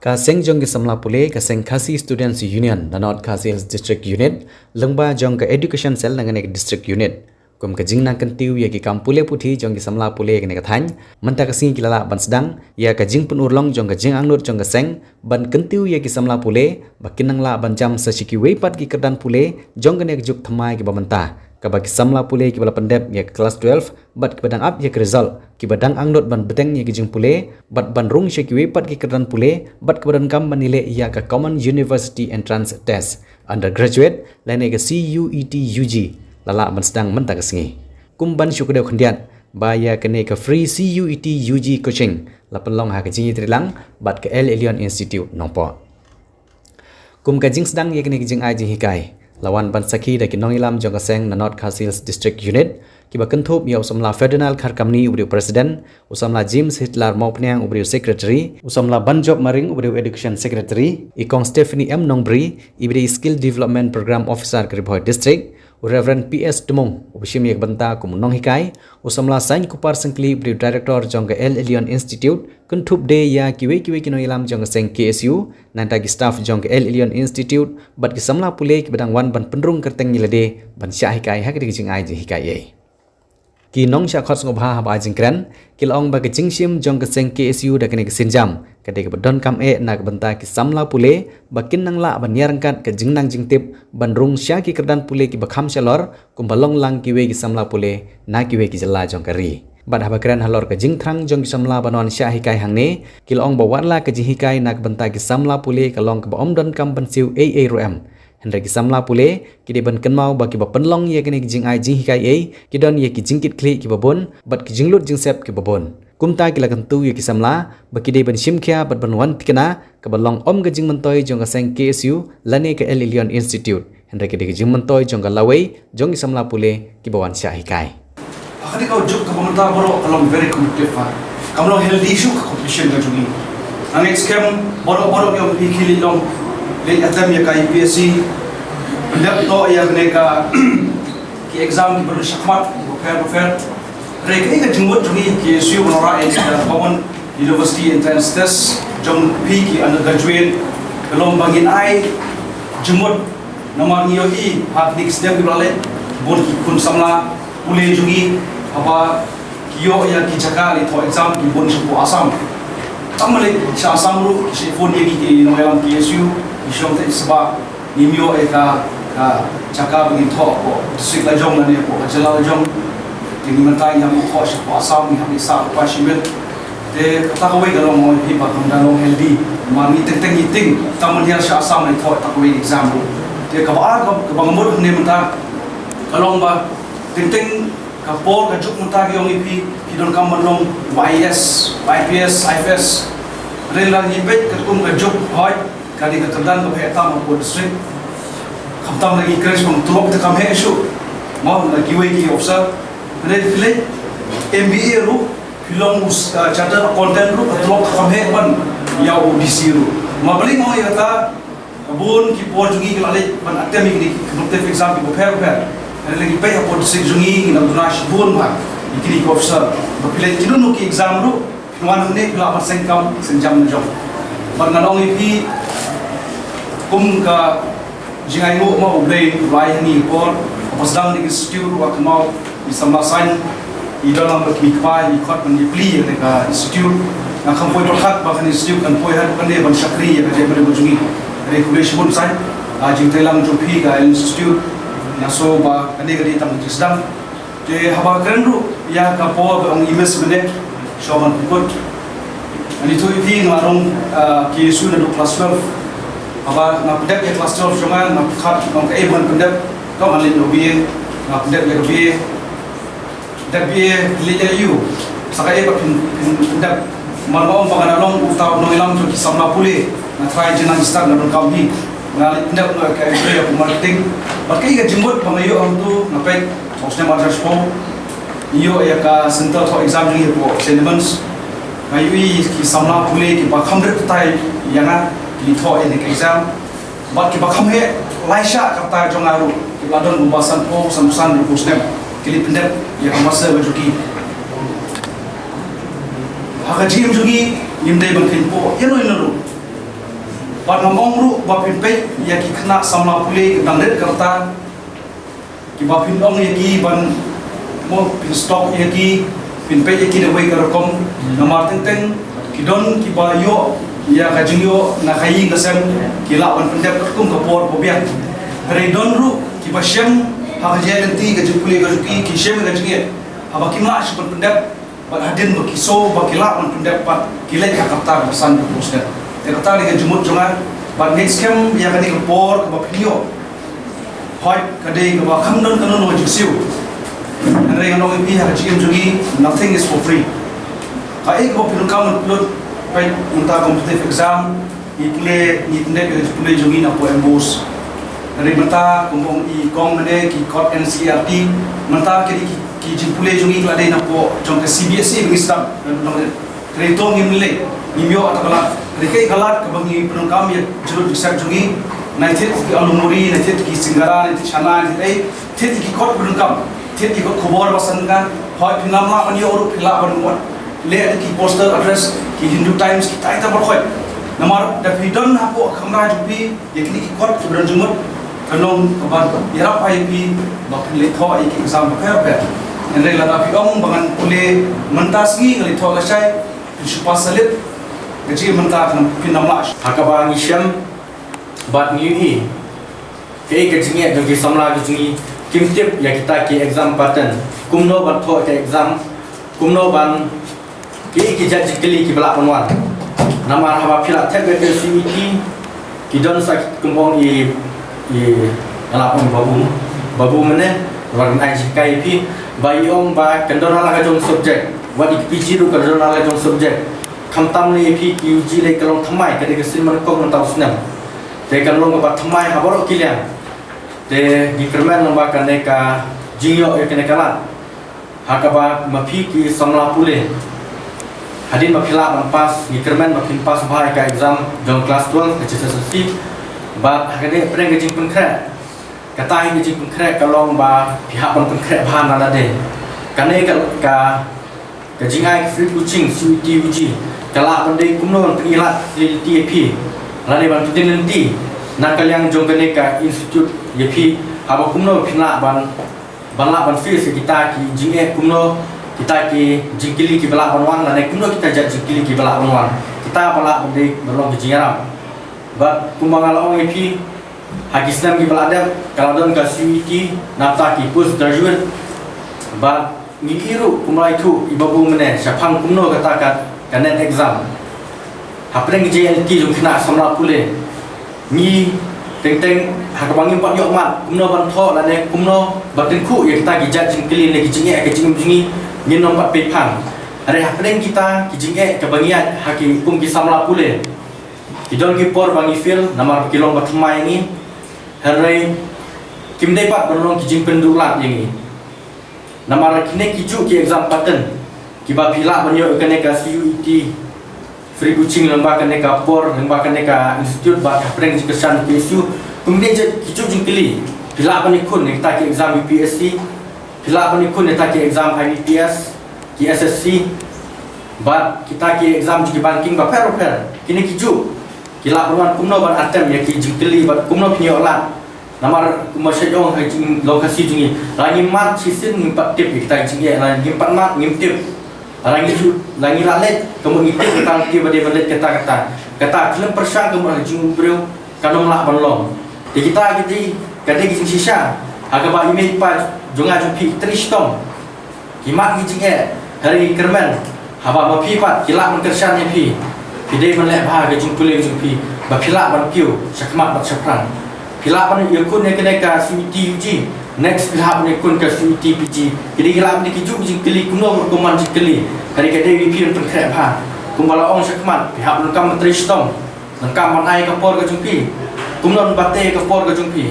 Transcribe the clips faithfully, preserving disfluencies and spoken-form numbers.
Ka seng jong ki samla pule, ka seng Khasi Students Union na North Khasi Hills District Unit, lyngba jong ka Education Cell na kane ka District Unit, kum ka jingnang kyntiew ïa ki kam pule puthi jong ki samla pule kane ka thaiñ, mynta ka sngi ki la lah ban sdang ïa ka jingpynurlong jong ka jingangnud jong ka seng ban kyntiew ïa ki samla pule ba kin nang lah ban jam sa sha kiwei pat ki kyrdan pule jong kane ka juk thymmai kaba mynta, kaba ki samla pule kiba la pyndep ïa ka klas twelve bad kiba dang ap ïa ka result, kiba dang angnud ban bteng ïa ki jingpule bad ban rung sha kiwei pat ki kyrdan pule bad kiba donkam ban ïaleh ïa ka Common University Entrance Test, Undergraduate lane ka C U E T U G, la lah ban sdang mynta ka sngi. Kum ban shu kdew khyndiat ba ïa kane ka free C U E T U G coaching la pynlong ha ka jingïatreilang bad ka El Elyon Institute Nongpoh. Kum ka jingsdang ïa kane ka jingai jinghikai, la wan ban sakhi da ki nongïalam jong ka seng na North Khasi Hills District Unit, kiba kynthup ïa u samla Ferdinand Kharkamni uba dei u president, u samla James Hitler Mawphniang uba dei u secretary, u samla Banjop Maring uba dei u education secretary, i kong Stephanie M Nongbri iba dei skill development program officer ka Ri Bhoi District, u Reverend P S Tmung uba shim ïa ka bynta kum u nonghikai, u samla Sainkupar Syngkli uba dei u director jong ka El Elyon Institute, kynthup de ïa kiwei kiwei ki nongïalam jong ka seng K S U, nangta ki staff jong ka El Elyon Institute bad ki samla pule kiba dang wan ban pynrung kyrteng ïa lade ban shah hikai ha kane ka jingai jinghikai ei. Ki nongshah khot sngewbha haba ai jingkren ki la ong ba ka jingshim jong ka seng K S U da kane ka sienjam ka dei kaba donkam eh na ka bynta ki samla pule ba kin nang lah ban ïaryngkat ka jingnang jingtip ban rung sha ki kyrdan pule kiba kham shalor, kumba long lang kiwei ki samla pule na kiwei ki jylla jong ka ri. Bad haba kren halor ka jingthrang jong ki samla ban wan shah hikai hangne, ki la ong ba wat la ka jinghikai na ka bynta ki samla pule ka long kaba ym donkam ban siew ei ei ruh em, hynrei ki samla pule ki dei ban kynmaw ba kiba pynlong ïa kane ka jingai jinghikai ei ki don ïa ki jingkitkhlieh kiba bun bad ki jinglut jingsep kiba bun. Kumta ki la kyntu ïa ki samla ba ki dei ban shim khia bad ban wan thikna kaba long ym ka jingmyntoi jong ka seng K S U lane ka El Elyon Institute, hynrei ka dei ka jingmyntoi jong ka lawei jong ki samla pule kiba wan shah hikai. Ha kane ka juk kaba mynta baroh ka long very competitive, ha, kam long healthy shuh ka competition ka jong ngi. Nga ngeit skhem baroh baroh ngi ong phi ki leit long, leit attempt ïa ka U P S C, pyndep noh ïa kane ka ki exam kiba don shakhmat bapher bapher. Hynrei kaei ka jingmut jong ngi K S U ba ngi rah ïa ka Common University Entrance Test jong phi ki undergraduate ka long ba ngin ai jingmut. Namar ngi ïohi ha kine ki snem kiba la leit, bun ki khun samla pule jong ngi haba ki ïoh ïa ki jaka leit thoh exam ki bun shapoh Assam. Tang ba leit sha Assam ruh ki shait phone ïa ngi ki nongïalam K S U, ki shong te sba ngim ïoh ïa ka, ka jaka ba ngin thoh hapoh district la jong lane hapoh ka jylla la jong. Te ngi mynta ngi hap thoh shapoh Assam, ngi hap sah hapoh Kashmir. Te kata kawei ka long, ong ïa phi, ba kam da long healthy. Namar ngi teng teng ngi tieng tang ban hiar sha Assam leit thoh kata kawei exam ruh. Te kaba ar, kaba nga mut hangne mynta ka long ba teng teng ka por ka juk mynta ki ong ïa phi ki donkam ban long I A S, I P S, I F S. Hynrei lada ngi peit katkum ka juk, hooid ka dei ka kyrdan kaba heh tam hapoh district. Khamtam lada ngi kren shaphang tulop te kam heh shuh, mo, na kiwei ki officer. Hynrei phi leit M B A ruh, phi long u, uh, chartered accountant ruh, ka tulop kam heh ban ïa u D C ruh. Namar balei nga ong ïa kata, ka bun ki por jong ngi ki la leit ban attempt ïa kine ki competitive exam kiba pher pher. Hynrei lada ngi peit hapoh district jong ngi, ngi dang duna shibun bha ïa kine ki officer. Ba phi leit kino kino ki exam ruh, phin wan hangne phi lah ban seng kam seng jam na jong. Bad ngan ong ïa phi, kum ka jingainguh, mo, U Blei u la ai ha ngi ka por, haba sdang ïa ka institute, ruh kynmaw ngi samla saiñ, ngi don lang bad ki kpa, ngi khot ban ïa plie ïa kane ka institute. Nga kham poi pyrkhat ba kane ka institute kan poi haduh katne ban shakri ïa ka jaitbynriew ka jong ngi. Hynrei khublei shibun saiñ, ah, jingtreilang jong phi ka institute. Nga sngew ba kane ka dei tang ka jingsdang. Te haba kren ruh ïa ka por ba ong i Miss mynne, shuwa ban pynkut, ngan ïathuh ïa phi, nga la rung, ah, K S U naduh klas twelve. Haba nga pyndep ïa klas twelve jong nga, nga pyrkhat, nga ong kaei ba ngan pyndep. To ngan leit noh B A, nga pyndep ïa ka B A. Dep B A, leit ïa U. Sa kaei ba phin, phin pyndep. Namar nga ong ba nga la long uta u nongïalam jong ki samla pule. Nga try jingnang jingstad, nga donkam hi. Nga leit pyndep noh ïa ka M B A hapoh marketing. Bad kaei ka jingmut ba nga ïoh hangto, nga peit, ha u snem arhajar shiphew, ngi ïoh ïa ka center thoh exam jong ngi hapoh Saint Edmunds. Nga ïohi ki samla pule kiba kham rit batai ïa nga, ki thoh ïa kane ka exam. Bad kiba kham heh lai shah ka rta jong nga ruh, kiba la don kumba sanphew, sanphew san, hynriewphew snem, ki leit pyndep ïa ka master ka jong ki. Ha ka jingim jong ngi, ngim dei ban kheiñpoh ïano ïano ruh. Ban ong ruh ba phin peit ïa ki khynnah samla pule ki dang rit ka rta, kiba phin ong ïa ki ban mo phin stok ïa ki, phin peit ïa ki da wei ka rukom. Namar teng teng ki don kiba ïoh ïa ka jingïoh na ka ïing ka sem, ki lah ban pyndep katkum ka por ba biang. Hynrei don ruh kiba shem ha ka jingïaid lynti ka jingpule ka jong ki, ki shem ka jingïaid haba kim lah shuh ban pyndep. Bad hadien ba ki sngew ba ki lah ban pyndep pat, ki leit ha ka rta kaba san kaba snem. Te kata dei ka jingmut jong nga. Bad ngeit skhem ïa kane ka por kaba phin ïoh, hooid ka dei kaba kham don kano kano ka jingsiew. Hynrei ngan ong ïa phi ha ka jingim jong ngi, nothing is for free. Kaei kaba phi donkam ban pynlut, peit mynta competitive exam, ngi pule, ngi pyndep ïa ka jingpule jong ngi napoh MBOSE. Hynrei mynta kumba ong i kong mynne, ki kot NCERT, mynta ki dei ki, ki jingpule jong ngi ki la dei napoh jong ka CBSE ba ngi sdang. Hynrei to ngim lei, ngim ïoh ata ka lad. Hynrei kaei ka lad kaba ngi pyndonkam ïa ka jinglut jingsep jong ngi, nai thied ki alumuri, nai thied ki Singara, nai thied shana, nai thied ei, thied ki kot pyndonkam, thied ki kot khubor ba san ka, hooid phi ngam lah ban ïoh ruh phi lah ban mut leh da ki poster address, ki Hindu Times, kita kita baroh. Namar da phi don hapoh ka kamra jong phi ïa kine ki kot kiba don jingmut, ka long kaba ïarap ïa phi ba phin leit thoh ïa ki exam bapher bapher. Hynrei lada phi ong ba ngan pule mynta sngi ngan leit thoh lashai, phin shu pass sa lit, ka jingim mynta kan phin ym lah. Ha kaba ngi shem bad ngi ïohi kaei ka jingeh jong ki samla ki jong ngi, kim tip ïa kita ki exam pattern, kumno ban thoh ka exam, kumno ban, ki, ki jait jingkylli kiba lah ban wan. Namar haba phi lah thep ïa ka CUET, ki don sa ki, kumba ong i, i, nga lah ong babu, babu mynne, namar ngan ai jinghikai ïa phi, ba i ong ba kan don la ka jong subject, wat i ka PG ruh kan don la ka jong subject. Khamtam ne ïa phi ki UG lei ka long thymmai, ka dei ka sien nyngkong mynta u snem. Te kan long kaba thymmai ha baroh ki liang. Te ngi kyrmen lyngba kane ka jingïoh ïa kane ka lad. Ha kaba ma phi ki samla pule, hadien ba phi lah ban pass, ngi kyrmen ba phin pass bha ïa ka exam jong class twelve ka HSSLC. Bad ha kane pyrshang ka jingpynkhreh, kata hi ka jingpynkhreh ka long ba phi hap ban pynkhreh bha na lade. Kane ka, ka, ka jingai ka free coaching CUET UG ka lah ban dei kumno ban pyni lad lynti ïa phi, lane ban pyni lynti na ka liang jong kane ka institute ïa phi, haba kumno phin lah ban ban lah ban face ïa kita ki jingeh kumno, kita ki jingkylli kiba lah ban wan, lane kumno kita jait jingkylli kiba lah ban wan. Kita ba lah ban dei ban long ki jingïarap. Bad kumba nga la ong ïa phi, ha ki snem kiba la dep ka la don ka CUET na bynta ki post graduate. Bad ngi ïohi ruh kumba la ïathuh i babu mynne shaphang kumno kata ka, ka NET exam. Hapdeng ka jingeh lynti jong khynnah samla pule, ngi teng teng ha kaba ngim pat ïoh mad kumno ban thoh lane kumno ban tyngkhuh ïa kita ki jait jingkylli ne ki jingeh ka jingim jong ngi, ngin ym pat pei phang. Hynrei hapdeng kita ki jingeh kaba ngi ïaid ha ki kum ki samla pule, ki don ki por ba ngi fail namar ba ki long ba thymmai ïa ngi. Hynrei kim dei pat ban long ki jingpynduh lad ïa ngi. Namar kine ki juh ki exam pattern kiba phi lah ban ïoh ïa kane ka CUET free coaching lyngba kane ka por, lyngba kane ka institute bad hapdeng jingkyrshan PSU. Kumne jait ki juh jingkylli phi lah ban ïakhun ïa kita ki exam UPSC, phi lah ban ïakhun ïa kita ki exam IBPS, ki SSC. Bad kita ki exam jong ki banking bapher bapher. Kine ki juh ki lah ban wan kumno ban attempt ïa ki jingkylli bad kumno phin ïoh lad. Namar kumba shu ong ha ka jinglong Khasi jong ngi, lada ngim mad shisien ngim pat tip ïa kita ki jingeh, lada ngim pat mad ngim tip. Lada ngi ju, lada ngi la leit ka mut ngi tip kata lynti ba dei ban leit kata kata. Kata khlem pyrshang ka mut ha ka jingim u briew kan ym lah ban long. Te kita ki dei, ka dei ka jingshisha ha kaba i mei i pa jong nga jong phi ki trei shitom. Ki mad ki jingeh, hynrei ngi kyrmen haba ma phi pat ki lah ban kyrshan ïa phi, phi dei ban leh bha ka jingpule ka jong phi ba phi lah ban kiew shakhmat bad shaphrang. Phi lah ban ïakhun ïa kane ka CUET UG, next phi hap ban ïakhun ka CUET PG. Ki dei ki lah ban dei ki juh ki jingkylli, kumno ka rukom ban jingkylli. Hynrei ka dei ïa phi ban pynkhreh bha. Kumba la ong shakhmat, phi hap ban donkam ban trei shitom, donkam ban ai ka por ka jong phi. Kumno ban batai ka por ka jong phi.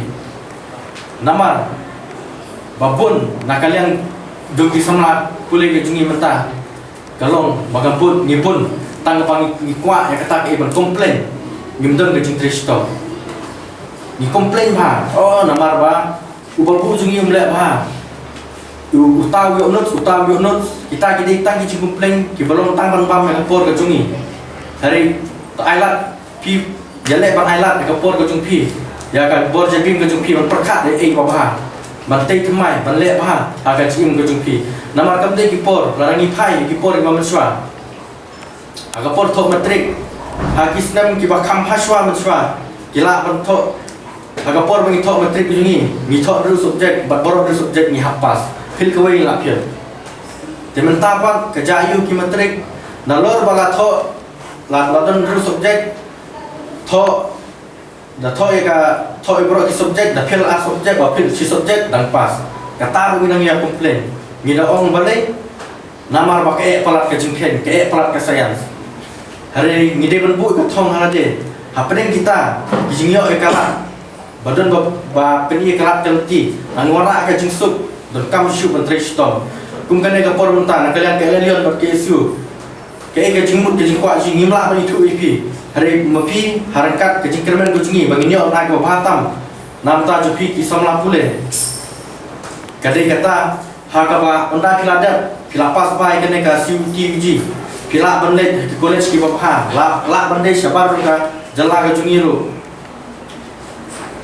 Namar ba bun na ka liang jong ki samla pule ka jong ngi mynta ka long ba ka bun, ngi bun tang ba ngi, ngi kwah ïa kata kaei ban complain. Ngim don ka jingtrei shitom. Ngi complain bha, oh, namar ba u babu jong ngi um leh bha. U, uta u ïoh notes, uta u ïoh notes. Kita ki dei tang ki jingcomplain kiba long tang ban bam ïa ka por ka jong ngi. Hynrei to ai lad phi ïaleh ban ailad ïa ka por ka jong phi, ïa ka bor jabieng ka jong phi ban pyrkhat ïa ei ba bha, ban tei thymmai, ban leh bha ha ka jingim ka jong phi. Namar kam dei ki por, lada ngi phai ki por kiba mynshuwa, ha ka por thoh matric, ha ki snem kiba kham ha shuwa mynshuwa, ki lah ban thoh, ha ka por ba ngi thoh matric jong ngi, ngi thoh hynriew subject, bad baroh hynriew subject ngi hap pass. Phi kawei lah phi. Te mynta pat ka jia aiu ki matric, nalor ba la thoh, la, la don hynriew subject, thoh, da thoh ïa ka, thoh ïa baroh ki subject, da fail ar subject, ba fail shi subject, dang pass. Kata ruh ngi nang ïa complain. Ngi da ong balei, namar ba ka eh palat ka jingkheiñ, ka eh palat ka science. Hynrei ngi dei ban buh ka thong ha lade, hapdeng kita ki jingïoh ïa ka lad, ba don ba, ba pyni ïa ka lad ka lynti, nang wanrah ka jingsuk, donkam shuh ban trei shitom. Kum kane ka por mynta, na ka liang ka Ïaleh Ïon bad K S U, kaei ka jingmut ka jingkwah jong ngi, ngim lah ban ïathuh ïa phi. Hynrei ma phi, ha ryngkat ka jingkyrmen ka jong ngi ba ngin ïoh ban ai kaba bha tam na bynta jong phi ki samla pule, ka dei kata, ha kaba ynda phi la dep, phi la pass bha ïa kane ka C U T U G, phi lah ban leit ha ki college kiba bha, lah, lah ban dei shabar jong ka jylla ka jong ngi ruh.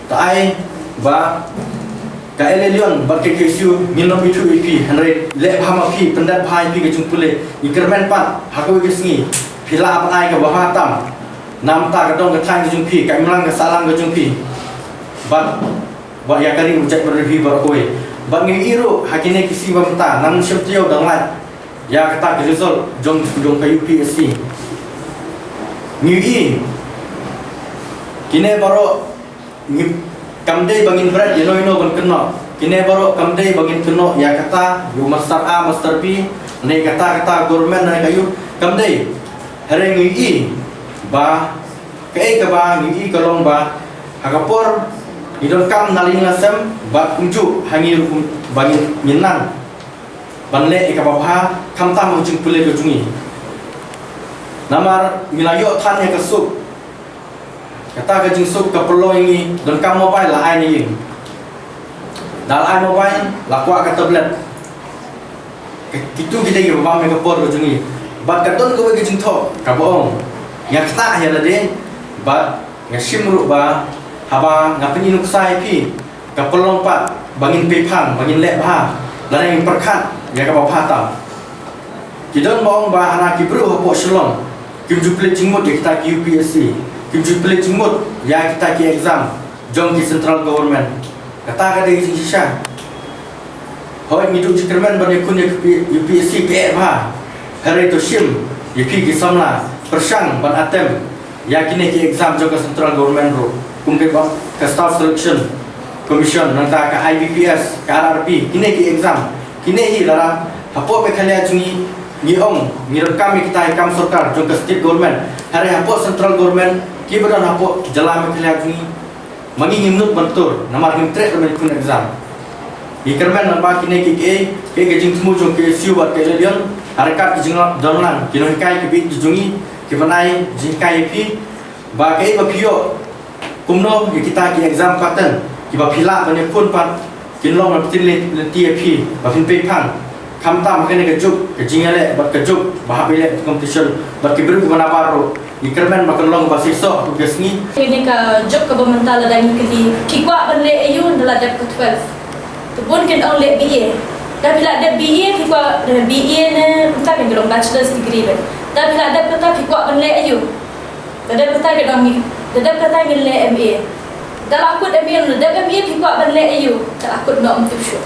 Te ai ba ka Ïaleh Ïon bad ka K S U ngin ym ïathuh ïa phi, hynrei leh bha ma phi, pyndep bha ïa phi ka jingpule. Ngi kyrmen pat ha kawei ka sngi phi lah ban ai kaba bha tam na bynta ka dong ka thaiñ ka jong phi, ka imlang ka sahlang ka jong phi, bad, bad ïa ka ri u jaitbynriew hi baroh kawei. Bad ngi ïohi ruh ha kine ki sngi ba mynta, nang shim taïew dang lait ïa kata ka result jong, jong ka U P S C. Ngi ïohi kine baroh, ngi, kam dei ba ngin bret ïano ïano ban kynnoh. Kine baroh kam dei ba ngin kynnoh ïa kata, ïa u master A, master B, ne kata, kata government ne ka ïu, kam dei. Hynrei ngi ïohi ba kaei kaba ngi ïohi ka long ba ha ka por ngi donkam na la ïing la sem, bad kumjuh ha ngi ruh ba ngin, ngin nang ban leh ïa kaba bha, khamtam ha ka jingpule ka jong ngi. Namar ngi la ïoh than ïa ka suk. Kata ka jingsuk ka pynlong ïa ngi, donkam mobile la ai na ïing. Da la ai mobile, la kwah ka tablet. Ki, kitu ki dei kiba bam ïa ka por ka jong ngi. Bad ka don kawei ka jingthoh kaba ong, nga ktah ïa lade, bad nga shim ruh ba haba nga pyni nuksa ïa phi, ka pynlong pat ba ngin pyrkhat, ba ngin leh bha, lane ngin pyrkhat ïa kaba bha tam. Ki don ba ong ba hana ki briew hapoh Shillong kim ju plie jingmut ïa kita ki U P S C, kim ju plie jingmut ïa kita ki exam jong ki central government. Kata ka dei ka jingshisha. Hooid, ngi duh jingkyrmen ban ïakhun ïa ka P-, U P S C, ka eh bha. Hynrei to shim ïa phi ki samla pyrshang ban attempt ïa kine ki exam jong ka central government ruh, kum ka, ka Staff Selection Commission, nangta ka I B P S, ka R R B, kine ki exam. Kine hi lada hapoh Meghalaya jong ngi, ngi ong ngi donkam ïa kita ki kam sorkar jong ka state government, hynrei hapoh central government, kiba don hapoh jylla Meghalaya jong ngi, ma ngi ngim nud ban tur, namar ngim treh ban ïakhun exam. Ngi kyrmen lem ba kine ki, ki, ki, ki jingthmu jong ka K S U bad ka Ïaleh Ïon, ha ryngkat ki jingdonlang ki nonghikai kiba ïeit ki jong ngi, ki ban ai jinghikai ïa phi, ba kaei ba phi ïoh kumno ïa kita ki exam pattern kiba phi lah ban ïakhun pat, kin long ban pynlong lynti ïa phi ba phin pyrkhat. Khamtam ha kane ka juk ka jingïaleh bad ka juk ba hap ïaleh competition bad ki briew kiba nabar ruh, ngi kyrmen ba kan long ba shisha ha ka sngi. Kane ka juk kaba mynta lada ngi kylli, phi kwah ban leh aïu ynda la dep ka twelve? Te bun kin ong leh B A. Da phi la dep B A, phi kwah, eh, B A ne, mynta kan ka long bachelor's degree bad. Da phi la dep kata, phi kwah ban leh aïu? Da dep kata ka dang, da dep kata ngin leh M A. Da la kut M A, da dep M A phi kwah ban leh aïu? Da la kut noh, ym tip shuh.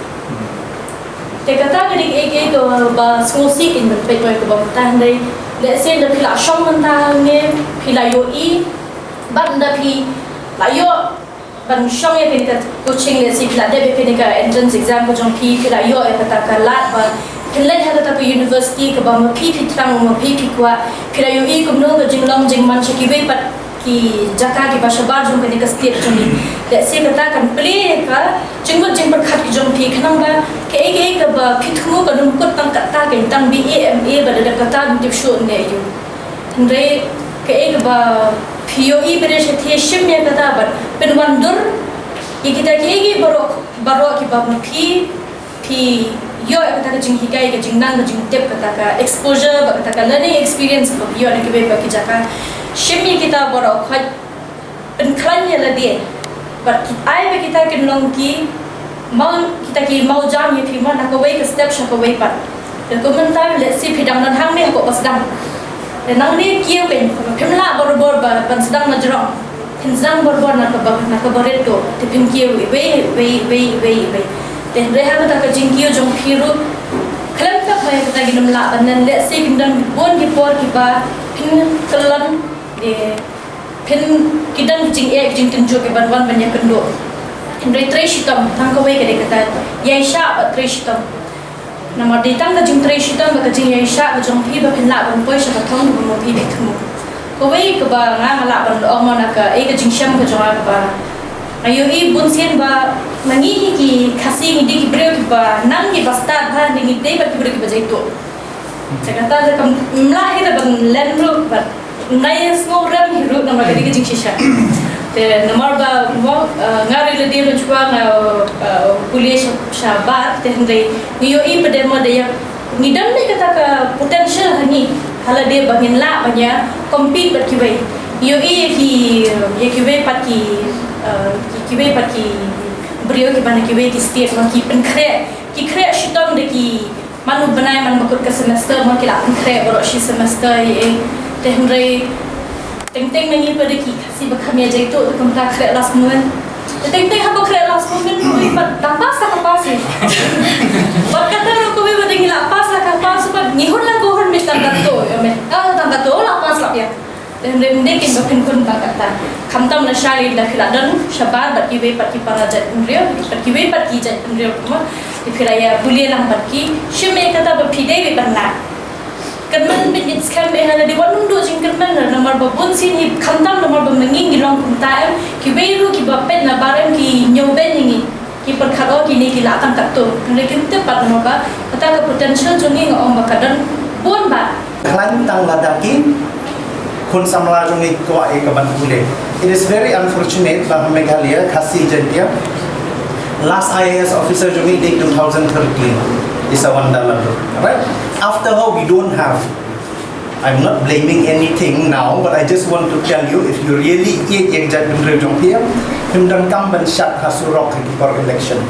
Te kata ka dei kaei kaei kaba sngewsih kein ban peit ïa kaba mynta, hynrei lehse da phi la shong mynta hangne, phi la ïohi, bad da phi la ïoh ban shong ïa kane ka coaching, lehse phi la dep ïa kane ka entrance exam ka jong phi, phi la ïoh ïa kata ka lad ba phin leit ha kata ka university kaba ma phi phi thrang, ma phi phi kwah, phi la ïohi kumno ka jinglong jingman sha kiwei pat ki jaka kiba shabar jong kane ka state jong ngi. Lehse kata kan plie ïa ka jingmut jingpyrkhat ka jong phi, khnang ba kaei kaei kaba phi thmu kan ym kut tang katta kein, tang B A, M A, bad da dep kata ym tip shuh ne aïu. Hynrei kaei kaba phi ïohi, phi dei shatei, shim ïa kata bad pynwandur ïa kita kiei kiei baroh, baroh kiba ma phi phi ïoh ïa kata ka jinghikai, ka jingnang, ka jingtip, kata ka exposure bad kata ka learning experience ba phi ïoh na kiwei pat ki jaka. Shim ïa kita baroh khoit. pynkhlaiñ ïa lade. Bad ki ai ba kita kin long ki maw, kita ki mawjam ïa phi mo, na kawei ka step sha kawei pat. Te kumta lehse phi dang don hangne hapoh ba sdang. Te nangne kiew kein, phim lah barabor ba ban sdang na jrong. Phin sdang barabor na kaba, na kaba rit to. Te phin kiew iwei, iwei, iwei, iwei, iwei. Te hynrei ha kata ka jingkiew jong phi ruh, khlem pat ba ïa kata ki nym lah ban len, lehse kin don bun ki por kiba phin kyllon, eh, phin, ki don ki jingeh, ki jingtynjuh kiban wan ban ïakynduh. Hynrei trei shitom, tang kawei ka dei kata, ïaishah bad trei shitom. Namar dei tang ka jingtrei shitom bad ka jingïaishah ka jong phi ba phin lah ban poi sha ka thong kaba ma phi phi thmu. Kawei kaba nga, nga lah ban ong mo na ka, eh, ka jingshem ka jong nga kaba nga ïohi bunsien ba ma ngi hi ki Khasi ngi dei ki briew kiba nang kiba stad bha, ngi dei bad ki briew kiba jaituh. Te kata te kam, ym lah hi da ban len ruh, bad ym dei ïa sngewrem hi ruh namar ka dei ka jingshisha. Te namar ba mo, eh, nga ruh lade mynshwa nga, eh, pule sha, shabar, te hynrei ngi ïohi pat de mo da ïa, ngi don beit kata ka potential ha ngi, ha lade ba ngin lah ban ïa compete bad kiwei. Ngi ïohi ïa ki, ïa kiwei pat ki, eh, ki, kiwei pat ki briew kiba na kiwei ki state mo ki pynkhreh, ki khreh shitom da ki man u bnai man ba kut ka semester mo ki la pynkhreh baroh shi semester ïa, eh. Te hynrei teng teng na ngi pat de ki Khasi ba kham ïa jaituh te kumta khreh last moment. Te teng teng haba khreh last moment kawei pat tang pass la ka pass ïa. Bad kata ruh kawei ba dang ngi la pass la ka pass bad ngi hun la ko hun mit tang kato ïa me. Ah, tang kato la pass la ïa. Te hynrei ym dei kein ba phin khun tang kata. Khamtam lashai lada phi la don shabar bad kiwei pat ki para jaitbynriew, bad kiwei pat ki jaitbynriew kumba, te phi la ïa pule lang bad ki, shim ïa kata ba phi dei beit ban lah. Kyrmen beit ngin skhem eh ha lade, wat nym duh jingkyrmen namar ba bunsien hi khamtam namar ba ma ngi ngi long kumta em, kiwei ruh kiba peit na bar em ki ñiewbeiñ ïa ngi. Ki pyrkhat oh kine ki lah tang katto. Hynrei kim tip pat namar ba kata ka potential jong ngi nga ong ba ka don bun bha. Khlaiñ tang lada ki khun samla jong ngi kwah ïa ka ban pule. It is very unfortunate ba ha Meghalaya, Khasi Jaiñtia, last I A S officer jong ngi dei two thousand thirteen, Isawanda Ladoo. Right? After her, we don't have. I'm not blaming anything now, but I just want to tell you, if you really ïeit ïa ka jaitbynriew jong phi, phim donkam ban shad ha surok ha ki por election.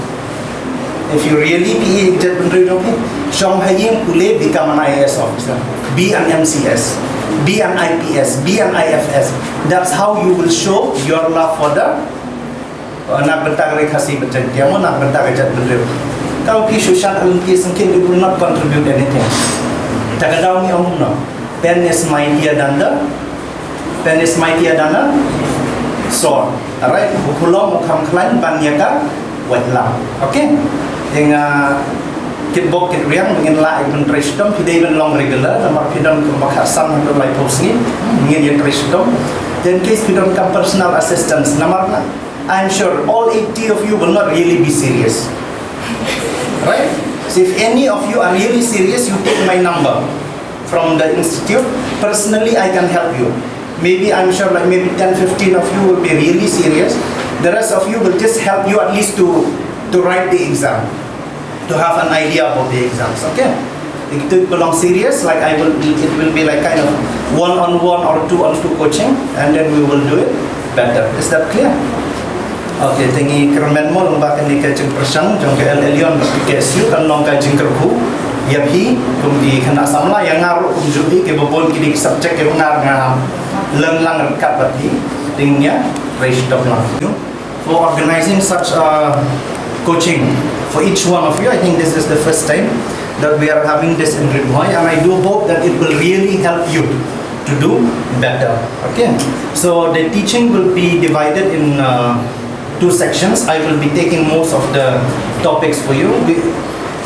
If you really phi ïeit ïa ka jaitbynriew jong phi, shong ha ïing pule, become an I A S officer, be an M C S, be an I P S, be an I F S. That's how you will show your love for the, uh, na ka bynta ka Ri Khasi bad Jaiñtia mo, na ka bynta ka jaitbynriew. Tang phi shu shad lynti syngkien, it will not contribute anything. Te ka daw ngi ong kumno, pen is mightier than the, pen is mightier than the sword. Alright, u khulom u kham khlaiñ ban ïa ka waitlam. Okay? Ïa nga kit bok kit riang, ngin lah ïa ka ban trei shitom, phi dei ban long regular, namar phi don kumba khatsan haduh laiphew sngi, ngin ïa trei shitom. Then in case phi donkam personal assistance, namar na, I'm sure all eighty of you will not really be serious. Right? So if any of you are really serious, you take my number from the institute. Personally, I can help you. Maybe, I'm sure, like, maybe ten, fifteen of you will be really serious. The rest of you will just help you at least to, to write the exam, to have an idea about the exams, okay? If it belong serious, like, I will, it will be like kind of one on one or two on two coaching, and then we will do it better. Is that clear? Okay, te ngi kyrmen mo lyngba kane ka jingpyrshang jong ka L L Ion bad ka K S U, kan long ka jingkyrkhu ïa phi kum ki khynnah samla, ïa nga ruh kumjuh hi, kiba bun ki dei ki subject kiba nga, nga learn lang ryngkat bad phi, te ngin ïa trei shitom lang. For organizing such a coaching for each one of you, I think this is the first time that we are having this in Ri Bhoi, and I do hope that it will really help you to do better. Okay, so the teaching will be divided in, uh, two sections. I will be taking most of the topics for you. We,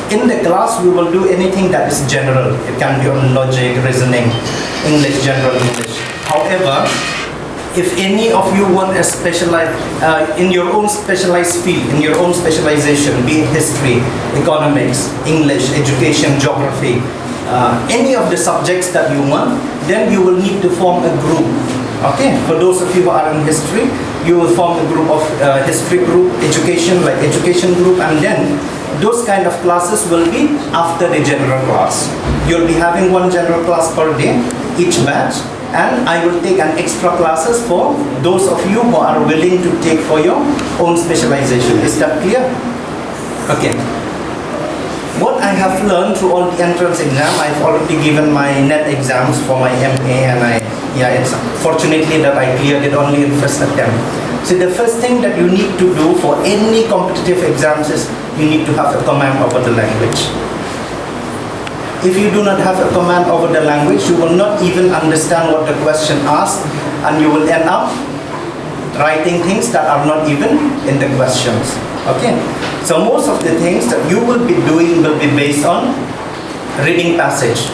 in the class, we will do anything that is general. It can be on logic, reasoning, English, general English. However, if any of you want a specialized, uh, in your own specialized field, in your own specialization, be it history, economics, English, education, geography, uh, any of the subjects that you want, then you will need to form a group. Okay, for those of you who are in history, you will form a group of, uh, history group, education, like education group, and then those kind of classes will be after the general class. You'll be having one general class per day, each batch. And I will take an extra classes for those of you who are willing to take for your own specialization. Is that clear? Okay. What I have learned through all the entrance exam, I've already given my NET exams for my M A, and I, yeah, it's fortunately that I cleared it only in first attempt. So the first thing that you need to do for any competitive exams is you need to have a command over the language. If you do not have a command over the language, you will not even understand what the question asks, and you will end up writing things that are not even in the questions. Okay? So most of the things that you will be doing will be based on reading passage.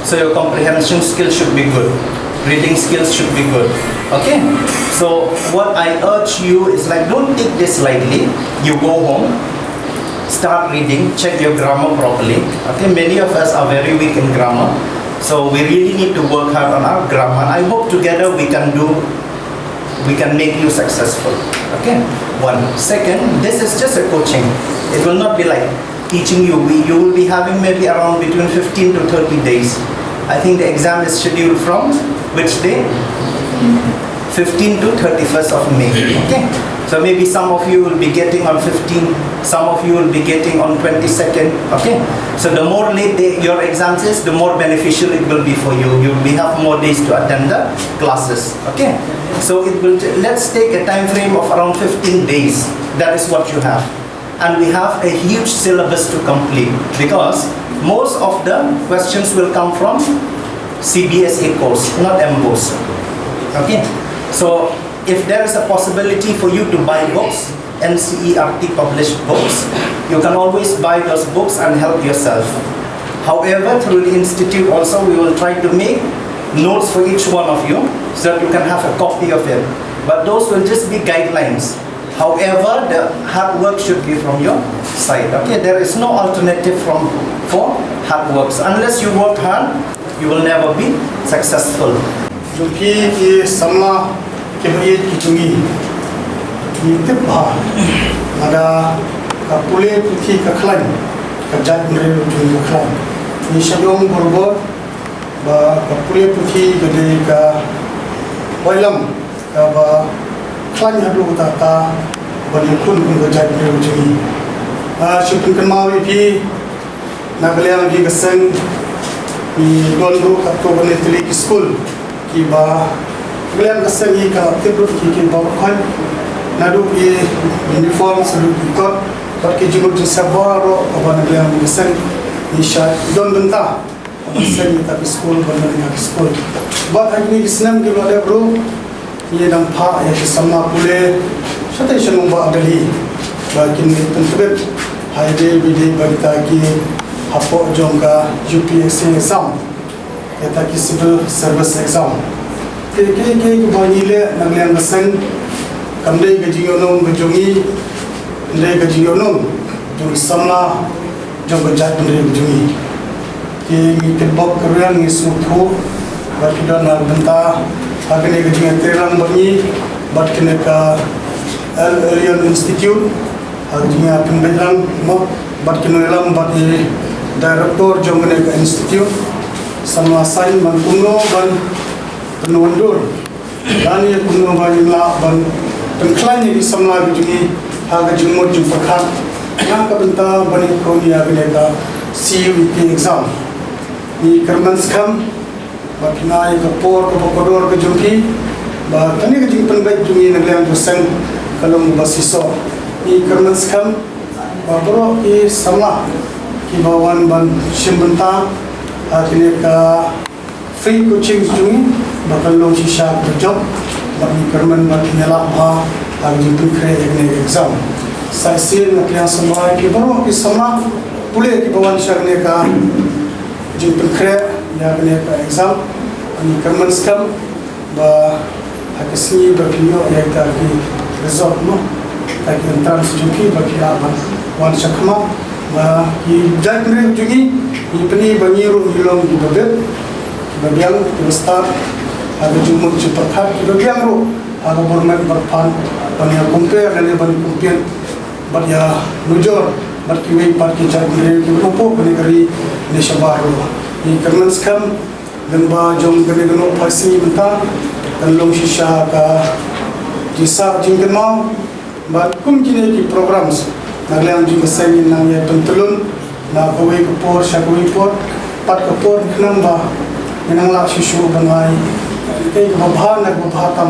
So your comprehension skills should be good. Reading skills should be good. Okay? So what I urge you is, like, don't take this lightly. You go home, start reading, check your grammar properly. Okay, many of us are very weak in grammar. So we really need to work hard on our grammar. I hope together we can do, we can make you successful. Okay, one. Second, this is just a coaching. It will not be like teaching you. We, you will be having maybe around between fifteen to thirty days. I think the exam is scheduled from which day? fifteen to thirty-first of May. Okay. So maybe some of you will be getting on fifteen, some of you will be getting on twenty-second. Okay. So the more late they, your exams is, the more beneficial it will be for you. You will be have more days to attend the classes. Okay. So it will. Let's take a time frame of around fifteen days. That is what you have. And we have a huge syllabus to complete because most of the questions will come from C B S A course, not MBOSE. Okay, so if there is a possibility for you to buy books, N C E R T published books, you can always buy those books and help yourself. However, through the institute also, we will try to make notes for each one of you so that you can have a copy of it. But those will just be guidelines. However, the hard work should be from your side. Okay, there is no alternative from for hard work. So unless you work hard, you will never be successful. Jong ki ki samla ki ba ïeit ki jong ngi, ngi tip ba lada ka pule puthi ka khlaiñ, ka jaitbynriew jong ngi ka khlaiñ. Ngi shaniong barabor ba ka pule puthi ka dei ka wailam kaba khlaiñ haduh katta katta ban ïakhun kum ka jaitbynriew jong ngi. Ah, shu pynkynmaw ïa phi, na ka liang jong ka seng ngi don ruh katto katne tylli ki skul kiba ka liang ka seng ngi ka tip ruh ki kiba khot naduh ki uniform, saduh ki kot, bad ki jingmut jingsep baroh kaba na ka liang jong ka seng ngi shah don bynta. Ban seng ïa kita ki skul, ban don ïa kita ki skul. Bad ha kine ki snem kiba la dep ruh, ngi dang phah ïa ki samla pule shatei sha Nongbah Delhi ba kin pyntbit ha ïa dei ba ïa dei ba kita ki hapoh jong ka U P S C exam, kita ki civil service exam. Ki, ki, ki, kiba ngi leh na ka liang ka seng kam dei ka jingïohnong ka jong ngi, kam dei ka jingïohnong jong ki samla jong ka jaitbynriew ka jong ngi. Ki ngi kitbok kyrwiang, ngi sngewthuh ba ki don ha ka bynta ha kane ka jingïatreilang bad ngi bad kane ka Al Elyon Institute ha ka jingïapynbeit lang mo bad ki nongïalam bad i director jong kane ka institute. Samla saiñ ban kumno ban pynwandur lane kumno ba ngin lah ban pynkhlaiñ ïa ki samla ki jong ngi ha ka jingmut jingpyrkhat na ka bynta ban ïakhun ïa kane ka C U E T exam. Ngi kyrmen skhem ba phi ai ïa ka por kaba kordor ka jong phi ba kane ka jingpynbeit jong ngi na ka liang jong ka seng ka long kaba shisha. Ngi kyrmen skhem ba baroh ki samla kiba wan ban shim bynta ha kane ka free coaching jong ngi ba kan long shisha ka jop ba ngi kyrmen ba kin ïalap bha ha ka jingpynkhreh ïa kane ka exam. Sa shisien nga pdiang sngewbha ïa ki baroh ki samla pule kiba wan sha kane ka jingpynkhreh ïa kane ka exam. Ngi kyrmen skhem ba ha ka sngi ba phin ïoh ïa kita ki result mo, kita ki entrance jong ki ba ki lah ban wan shakhmat. Ba ki jaitbynriew jong ngi, ngi pyni ba ngi ruh ngi long kiba bit, kiba biang, kiba stad ha ka jingmut jingpyrkhat, kiba biang ruh ha ka bor met bor pan ban ïa compare lane ban compete bad ïa nujor bad kiwei pat ki jaitbynriew kiba nongpop kane ka ri ne shabar ruh. Ngi kyrmen skhem Lyngba jong kane ka Nohphaisngi mynta kan long shisha ka jingsah jingkynmaw bad kum kine ki programs na ka liang jong ka seng ngin nang ïai pyntlun na kawei ka por sha kawei ka por, pat ka por khnang ba ngin nang lah shuh shuh ban ai kaei kaba bha na kaba bha tam.